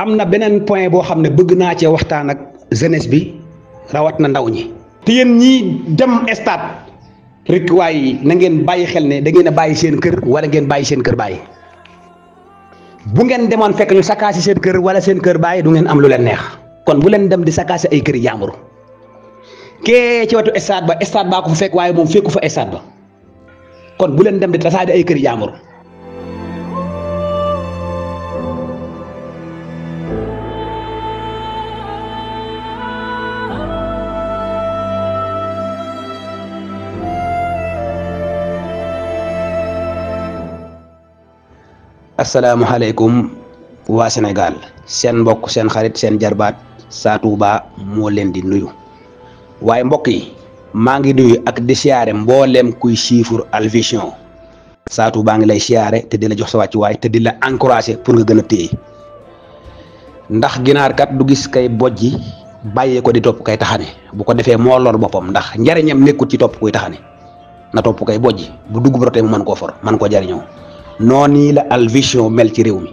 am na beneen point boo xam ne bëgg naa cee waxtaan ak jeunesse bi rawat na ndaw ñi. te yéen ñii dem stade rek waaye na ngeen bàyyi xel ne da ngeen a bàyyi seen kër wala ngeen bàyyi seen kër bàyyi bu ngeen demoon fekk ñu sakaasi seen kër wala seen kër bàyyi du ngeen am lu leen neex kon bu leen dem di sakaasi ay kër jàmbur kee ci wetu stade baa ko fa fekk waaye moom fekku fa stade ba kon bu leen dem di tasaadi ay kër jàmbur. asalaamaaleykum waa Sénégal seen mbokk seen xarit seen jarbaat Sa Touba moo leen di nuyu waaye mbokk yi maa ngi nuyu ak di siyaare mboolem kuy siifur Al Vision Sa Touba ngi lay siyaare te di la jox sa wàccuwaay te di la encouragé pour nga gën a téye ndax ginaar kat du gis kay bojji bàyyee ko di topp kay taxane bu ko defee moo lor boppam ndax njariñam nekkut ci topp koy taxane na topp kay bojji bu dugg rote mu mën koo for mën koo jariñoo noonu la Al Vision mel ci réew mi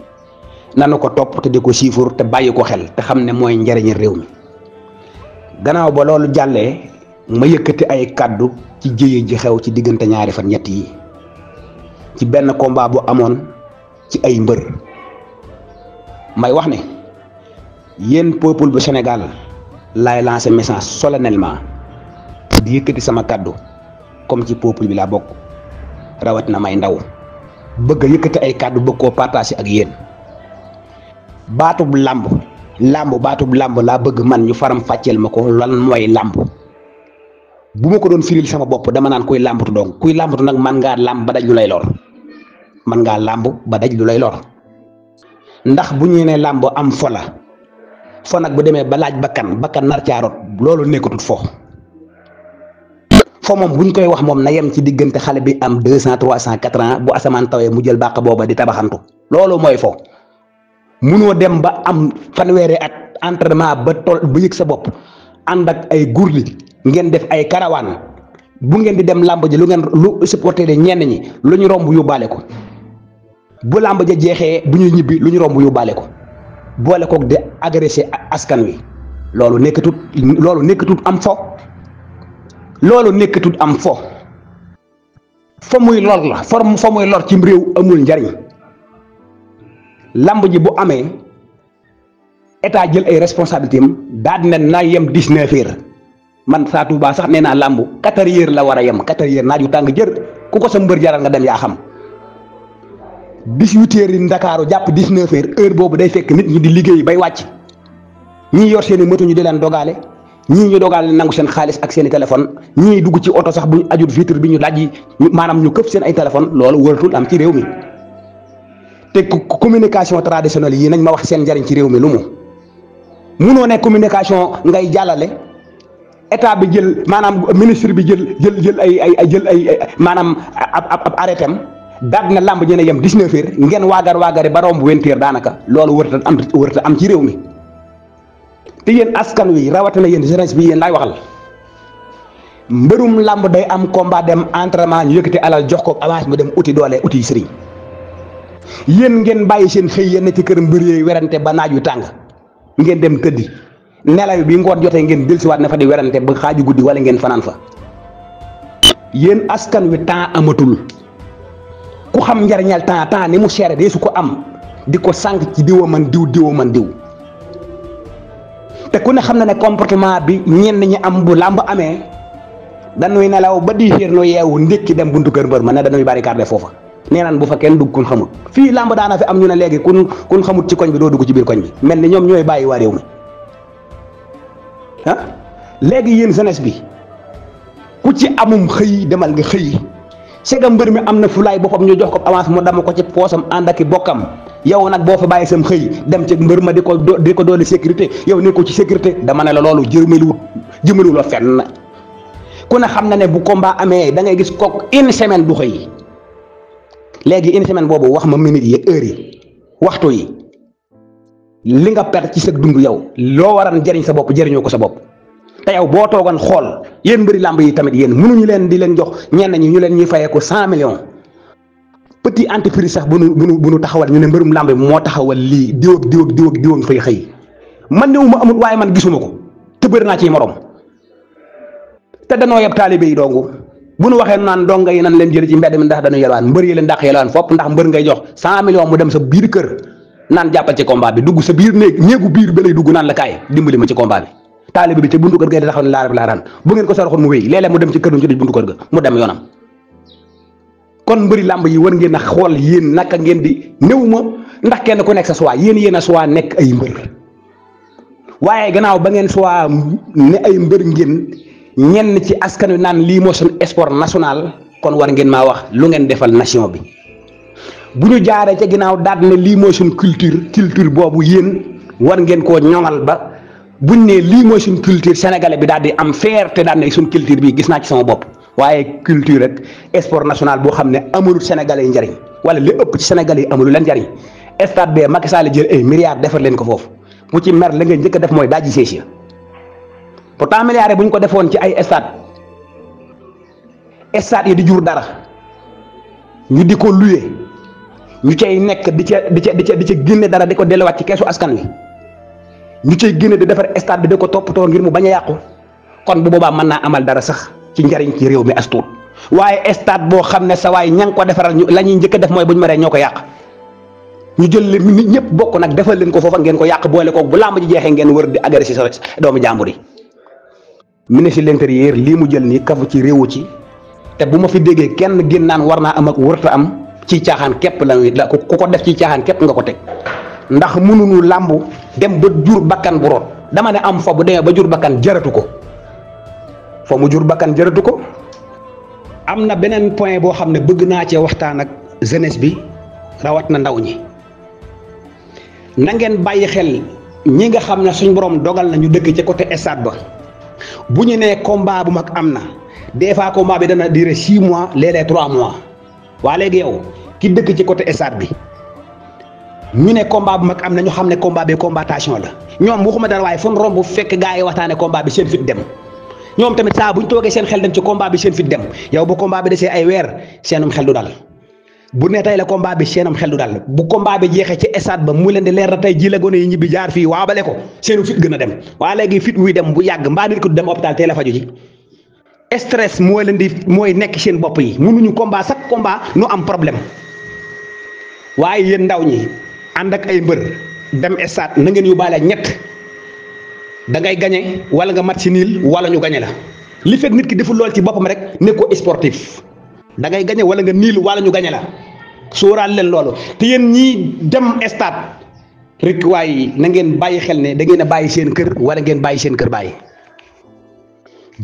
nanu ko topp te di ko siifur te bàyyi ko xel te xam ne mooy njariñi réew mi gannaaw ba loolu jàllee ma yëkkati ay kàddu ci jëye ji xew ci diggante ñaari fan ñett yi ci benn combat bu amoon ci ay mbër may wax ne yéen peuple bu Sénégal laay lancer message solennellement di yëkkati sama kàddu comme ci peuple bi laa bokk rawat na may ndaw bëgg a yëkkati ay kàddu bëgg koo partager ak yéen baatub làmb laa bëgg man ñu faram fàcceel ma ko lan mooy làmb bu ma ko doon firil sama bopp dama naan kuy làmbatu donc kuy làmbatu nag man ngaa làmb ba daj lu lay lor man ngaa làmb ba daj lu lay lor ndax bu ñu nee làmb am fo la fo nag bu demee ba laaj bakkan nar caarot loolu nekkatut fo fo moom buñ koy wax moom na yem ci diggante xale bi am 200 300 4 ans bu asamaan tawee mu jël bàq booba di tabaxantu loolu mooy fo munoo dem ba am fanweeri at entraînement ba toll ba yëg sa bopp ànd ak ay gurli ngeen def ay karawaan bu ngeen di dem làmb ji lu supporter de ñenn ñi lu ñu romb yóbbaale ko bu làmb ja jeexee bu ñuy ñibbi lu ñu romb yóbbaale ko boole koog de agressé askan wi loolu nekkatut am fo. loolu nekkatut am fo muy lor la fa muy lor ci réew amul njariñ lamb ji bu amee état jël ay responsabilité am daal dina naa yem 19h man Sa Touba sax nee naa lamb 4h la war a yem 4h naaj yu tàng jër ku ko sa mbër jaral nga dem yaa xam 18h yi Ndakaaru jàpp 19h heure boobu day fekk nit ñi di liggéey bay wàcc ñii yor seeni moto ñu di leen dogale. ñii ñu dogal nangu seen xaalis ak seen i téléphone ñii dugg ci oto sax bu ñu ajut vitre bi ñu dajji maanaam ñu këf seen ay téléphone loolu waratul am ci réew mi te communication traditionnelle yi nañ ma wax seen njariñ ci réew mi lu mu munoo ne communication ngay jàllale état bi jël maanaam ministre bi jël ay maanaam ab arrêté am daal na làmb ñu ne yem 19h ngeen waagare ba romb 20h daanaka loolu warta am ci réew mi. te yéen askan wi rawatina yéen jeunesse bi yéen laay waxal mbërum làmb day am combat dem entraînement ñu yëkkati alal jox ko avance mu dem uti doole uti sëriñ yéen ngeen bàyyi seen xëy yéen ci kër mbër yooyu werante ba naaj yu tàng ngeen dem tëddi nelaw bi ngoon jotee ngeen dellusiwaat na fa di werante ba xaaju guddi wala ngeen fanaan fa yéen askan wi temps amatul ku xam njariñal temps ni mu seere dee su ko am di ko sànq ci diwa man diw te ku ne xam na ne comportement bi ñenn ñi am bu làmb amee dañuy nelaw ba 10h nu yeewu ndékki dem buntu kër mbër ma ne dañuy barricade foofa nee naan bu fa kenn dugg kun xamut fii làmb daana fi am ñu ne léegi kun xamut ci koñ bi doo dugg ci biir koñ bi mel ni ñoom ñooy bàyyi waa réew mi léegi yéen jeunesse bi ku ci amum xëy demal nga xëy sega mbër mi am na fulaay boppam ñu jox ko avance mu dama ko ci poosam ànd ak i bokkam yow nag boo fa bàyyi sam xëy dem ci mbër ma di ko doole sécurité yow ne ko ci sécurité dama ne la loolu jëmaliwul la fenn ku ne xam na ne bu combat amee da ngay gis kook une semaine du xëy léegi une semaine boobu wax ma minute yi heure yi waxtu yi li nga perte ci sa dund yow loo waran jëriñ sa bopp jëriñoo ko sa bopp te yow boo toogoon xool yéen mbëri làmb yi tamit yéen mënuñu leen di leen jox ñenn ñi ñu leen ñuy fayee ko 100 millions petit entreprise sax bu nu taxawal ñu ne mbërum làmb moo taxawal lii diw ak diw ak diw ak diw ak fay xëy man néew ma amul waaye man gisuma ko te bëri naa ciy morom te danoo yeb taalibe yi dongu bu nu waxee naan donga yi nan leen jël ci mbedd mi ndax dañu yelwaan mbër yi leen dàq yelwaan fopp ndax mbër ngay jox 100 millions mu dem sa biir kër naan jàppal ci combat bi dugg sa biir néegu biir ba lay dugg naan la kaay dimbali ma ci combat bi taalibe bi ca buntu kër ga taxaw ne laaraan bu ngeen ko saraxoon mu wéy léeg-léeg mu dem ci kër ci buntu kër ga mu dem yoonam. kon mbëri làmb yi war ngeen a xool yéen naka ngeen di néew ma ndax kenn ku nekk sa choix yéen a choix nekk ay mbër waaye gannaaw ba ngeen choix ne ay mbër ngeen ñenn ci askan wi naan lii moo suñu sport national kon war ngeen maa wax lu ngeen defal nation bi bu ñu jaaree ca ginnaaw daal ne lii mooy suñ culture boobu yéen war ngeen koo ñoŋal ba buñ ne lii mooy suñ culture sénégalais bi daal di am fierté daal ne suñ culture bi gis naa ci sama bopp waaye culture rek sport national boo xam ne amulul sénégalais yi njariñ wala li ëpp ci sénégalais yi amulul leen njariñ stade bee Macky Sall jël ay milliards defar leen ko foofu mu ci mer la ngay njëkk a def mooy daaji séesia pourtant milliards bu ñu ko defoon ci ay stade yi di jur dara ñu di ko luye ñu cay nekk di ca génne dara di ko delluwaat ci keesu askan wi ñu cay génne di defar stade bi di ko toppatoo ngir mu bañ a yàqu kon bu boobaa mën naa amal dara sax ci njariñ ci réew mi as tuut waaye stade boo xam ne sa waay ña nga ko defaral la ñuy njëkk a def mooy bu ñu maree ñoo ko yàq ñu jël leen nit ñëpp bokk nag defal leen ko foofa ngeen ko yàq boole ko bu làmb ji jeexee ngeen wër di agressé sa doomu jàmbur yi. ministre de l'intérieur lii mu jël nii kafu ci réewu ci te bu ma fi déggee kenn gën naan war naa am ak wërta am ci caaxaan képp la ku ko def ci caaxaan képp nga ko teg ndax mënuñu làmb dem ba jur bakkan bu root dama ne am fa bu demee ba jur bakkan jaratu ko fa mu jur bakkan jaratu ko. am na beneen point boo xam ne bëgg naa cee waxtaan ak jeunesse bi rawat na ndaw ñi na ngeen bàyyi xel ñi nga xam ne suñ borom dogal na ñu dëkk ci côté stade ba. bu ñu nee combat bu mag am na des fois combat bi dana durer 6 mois léeg-léeg 3 mois waa léegi yow ki dëkk ci côté stade bi ñu ne combat bu mag am na ñu xam ne combat bi combatation la ñoom waxuma dara waaye fu mu romb fekk gaa yi waxtaane combat bi seen fit dem ñoom tamit saa bu ñu toogee seen xel dem ci combat bi seen fit dem yow bu combat bi desee ay weer seenum xel du dal bu ne tey la combat bi seenum xel du dal bu combat bi jeexee ci stade ba mu leen di leer na tey ji la gone yi ñibbi jaar fii waabale ko seenu fit gën a dem waa léegi fit wuy dem bu yàgg mbaa nit ko du dem hôpital teel a faju ji stress mooy nekk seen bopp yi mënuñu combat chaque combat nu am problème waaye yéen ndaw ñi ànd ak ay mbër dem stade na ngeen yóbbaale ñett da ngay gañe wala nga mat si niil wala ñu gañe la li fekk nit ki deful lool ci boppam rek ne ko sportif da ngay gañe wala nga niil wala ñu gañe la sóoraal leen loolu te yéen ñii dem stade rek waaye na ngeen bàyyi xel ne da ngeen a bàyyi seen kër wala ngeen bàyyi seen kër bàyyi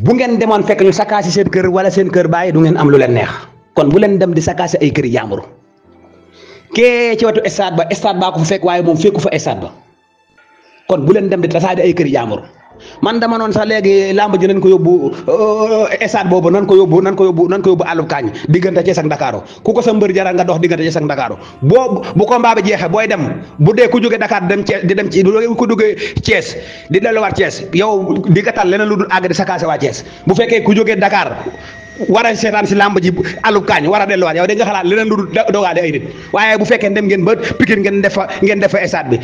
bu ngeen demoon fekk ñu sakaasi seen kër wala seen kër bàyyi du ngeen am lu leen neex kon bu leen dem di sakaasi ay kër yi jàmbur kee ci wetu stade baa ko fa fekk waaye moom fekku fa stade ba kon bu leen dem di tasaadi ay kër yi jàmbur man dama noon sax léegi làmb ji nañ ko yóbbu stade boobu nan ko yóbbu àllub kaañ diggante Thiès ak Dakar ku ko sa mbër jaral nga dox diggante Thiès ak Dakar bu combat bi jeexee booy dem bu dee ku jógee Dakar dem Thiès di dem ci ku duggee Thiès di delluwaat Thiès yow di nga tal leneen lu dul àgg di sakaase waa Thiès bu fekkee ku jógee Dakar war a seetaan si làmb ji àllub kaañ war a delluwaat yow da nga xalaat leneen lu dul dogaale ay nit waaye bu fekkee dem ngeen ba Pikine ngeen def fa stade bi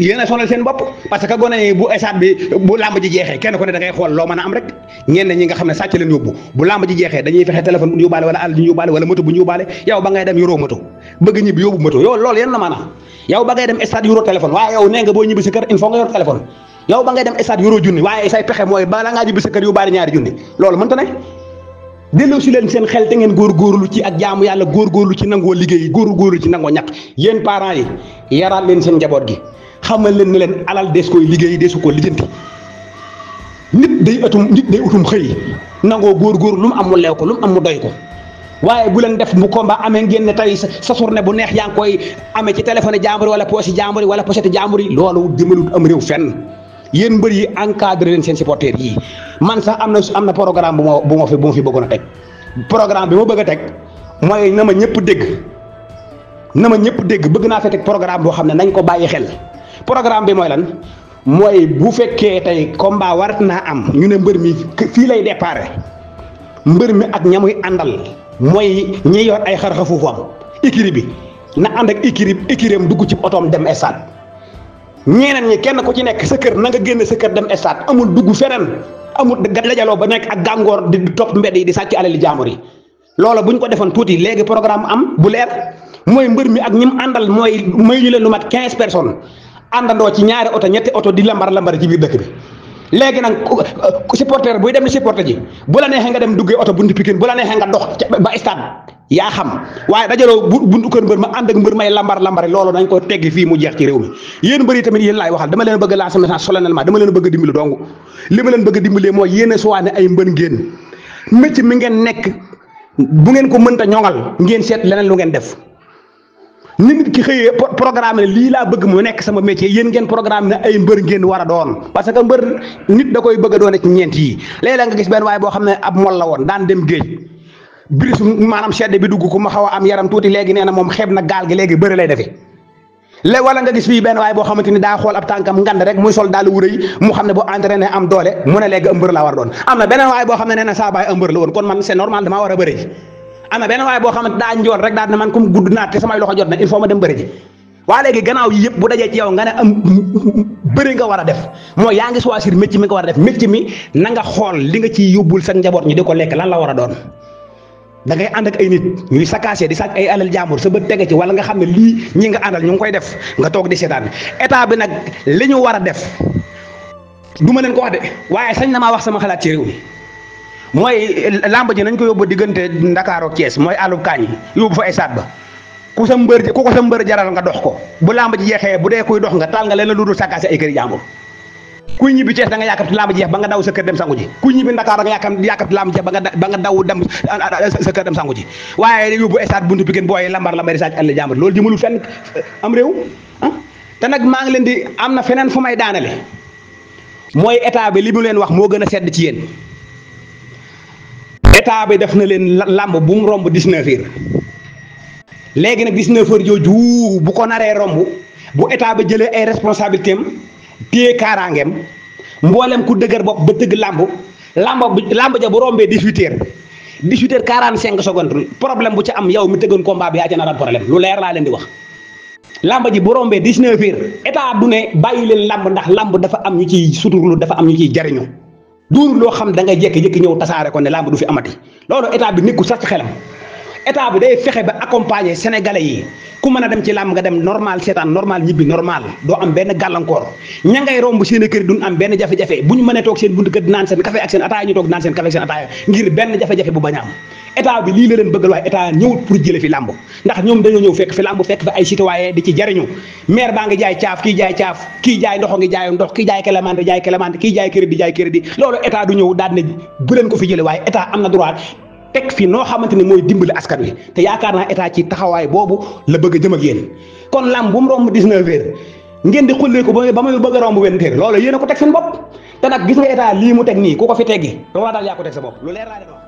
yéen a sonal seen bopp parce que gone yi bu stade bi bu làmb ji jeexee kenn ku ne da ngay xool loo mën a am rek ñenn ñi nga xam ne sàcc leen yóbbu bu làmb ji jeexee dañuy fexe téléphone bu ñu yóbbaale wala àll bu ñu yóbbaale wala moto bu ñu yóbbaale yow ba ngay dem yoroo moto bëgg ñibbi yóbbu moto yow loolu yéen na maanaam yow ba ngay dem stade yoroo téléphone waaye yow nee nga boo ñibbi sa kër il faut nga yor téléphone yow ba ngay dem stade yoroo junni waaye say pexe mooy bala ngaa ñibbi sa kër yóbbaale ñaari junni loolu mënta ne delloo si leen seen xel te ngeen góorgóorlu ci ak jaamu yàlla góorgóorlu ci nangoo liggéey góorgóorlu ci nangoo ñàkk yéen parents yi yaraat leen seen njaboot gi xamal leen ne leen alal des koy liggéey desu ko lijjanti nit day utum xëy nangoo góorgóorlu lu mu am mu leew ko lu mu am mu doy ko waaye bu leen def bu combat amee ngeen ne tey sa journée bu neex yaa ngi koy amee ci téléphone jàmbur wala poche jàmbur wala pochette jàmbur yi loolu jëmalut am réew fenn yéen mbër yi encadré leen seen supporters yi man sax am na programme bu ma fi bëggoon a teg programme bi ma bëgg a teg mooy na ma ñëpp dégg bëgg naa fa teg programme boo xam ne nañ ko bàyyi xel programme bi mooy lan mooy bu fekkee tey combat warat naa am ñu ne mbër mi fii lay déparé mbër mi ak ñamuy àndal mooy ñi yor ay xar-xafuufam écurie bi na ànd ak écurie am dugg ci otoom dem stade ñeneen ñi kenn ku ci nekk sa kër na nga génn sa kër dem stade amul dugg feneen amul dajaloo ba nekk ak gàngoor di topp mbedd yi di sàcc alali jàmbur yi loola bu ñu ko defoon tuuti léegi programme am bu leer mooy mbër mi ak ñi mu àndal mooy may ñu leen lu mat 15 personnes àndandoo ci ñaari oto ñetti oto di lambar ci biir dëkk bi léegi nag supporter buy dem di supporter ji bu la neexee nga dem duggee oto buntu Pikine bu la neexee nga dox ba stade yaa xam waaye dajaloo buntu kër mbër ma ànd ak mbër may lambari loolu dañ ko teggi fii mu jeex ci réew mi yéen mbër yi tamit yéen laay waxal dama leen bëgg lancer message solennellement dama leen bëgg dimbali dong li ma leen bëgg dimbalee mooy yéen a suwaane ay mbër ngeen métier mi ngeen nekk bu ngeen ko mënta ñoŋal ngeen seet leneen lu ngeen def nit ki xëyee programme ne lii laa bëgg mu nekk sama métier yéen ngeen programme ne ay mbër ngeen war a doon parce que mbër nit da koy bëgg a doone ci ñeent yi léeg-léeg nga gis benn waaye boo xam ne ab mol la woon daan dem géej biris maanaam sedd bi dugg ku ma xaw a am yaram tuuti léegi nee na moom xeeb na gaal gi léegi bëri lay defee léegi wala nga gis fii benn waaye boo xamante ni daa xool ab tànkam ngand rek muy sol daal wu rëy mu xam ne bu entraîné am doole mu ne léegi mbër laa war a doon am na beneen waaye boo xam ne nee na saa baay mbër la woon kon man c'est normal damaa war a bëri am na benn waaye boo xam ne daa njool rek daal ne man comme gudd naa te samay loxo jot na il faut ma dem bëri ji waa léegi gannaaw yi yëpp bu dajee ci yow nga ne am bëri nga war a def mooy yaa ngi choisir métier mi nga war a def métier mi na nga xool li nga ciy yóbbul sa njaboot ñi di ko lekk lan la war a doon da ngay ànd ak ay nit ñuy sakaase di sàcc ay alal jàmbur sa bët tege ci wala nga xam ne lii ñi nga àndal ñu ngi koy def nga toog di seetaan état bi nag li ñu war a def du ma leen ko wax de waaye sañ na maa wax sama xalaat ci réew mi mooy làmb ji nañ ko yóbbu diggante Ndakaaru ak Thiès mooy àllub kaañ yóbbu fa ay stade ba ku ko sa mbër jaral nga dox ko bu làmb ji jeexee bu dee kuy dox nga taal nga leen lu dul sakaase ay kër jàmbur kuy ñibbi Thiès da nga yàkkamti làmb ji jeex ba nga daw sa kër dem sangu ji kuy ñibbi Ndakaar da nga yàkkamti làmb ji jeex ba nga daw dem sa kër dem sangu ji waaye yóbbu stade buntu Pikine booy lambar di sàcc alal jàmbur loolu jëmalul fenn am réew te nag maa ngi leen di am na feneen fu may daanale mooy état bi li mu leen wax moo gën a sedd ci yéen état bi def na leen làmb bu mu romb 19 heures léegi nag 19 heures jooju bu ko naree romb bu état bi jëlee ay responsabilités am téye kaaraangeem mboolem ku dëgër bopp ba tëgg làmb ja bu rombee 18 heures 45 secondes problème bu ci am yow mi tëggoon combat bi yaa ca naral problème lu leer laa leen di wax. làmb ji bu rombee 19 heures état du ne bàyyi leen làmb ndax làmb dafa am ñu ciy suturlu dafa am ñu ciy jariñu duur loo xam da ngay jékki-jékki ñëw tasaare ko ne làmb du fi amati loolu état bi nekkul sax ci xelam état bi day fexe ba accompagner sénégalais yi ku mën a dem ci làmb nga dem normal seetaan normal ñibbi normal doo am benn gàllankoor ña ngay romb seen kër duñ am benn jafe-jafe bu ñu mënee toog seen buntu kër di naan seen café ak seen ataaya ñu toog naan seen café ak seen ataaya ngir benn jafe-jafe bu bañ a am état bi lii la leen bëggal waaye état ñëwut pour jële fi làmb ndax ñoom dañoo ñëw fekk fi làmb fekk fi ay citoyen di ci jariñu maire baa ngi jaay caaf kii jaay caaf kii jaay ndox ngi jaay ndox kii jaay clémente kii jaay crédit loolu état du ñëw daal ne bu leen ko fi jële waaye état am na droit teg fi noo xamante ne mooy dimbali askan wi te yaakaar naa état ci taxawaay boobu la bëgg a jëm ak yéen kon làmb bu mu romb 19 heures ngeen di xullee ko ba muy bëgg a romb 20 heures loolu yéen a ko teg seen bopp te nag gis nga état lii mu teg nii ku ko fi teggi doo daal yaa ko teg sa bopp lu leer laa leen wax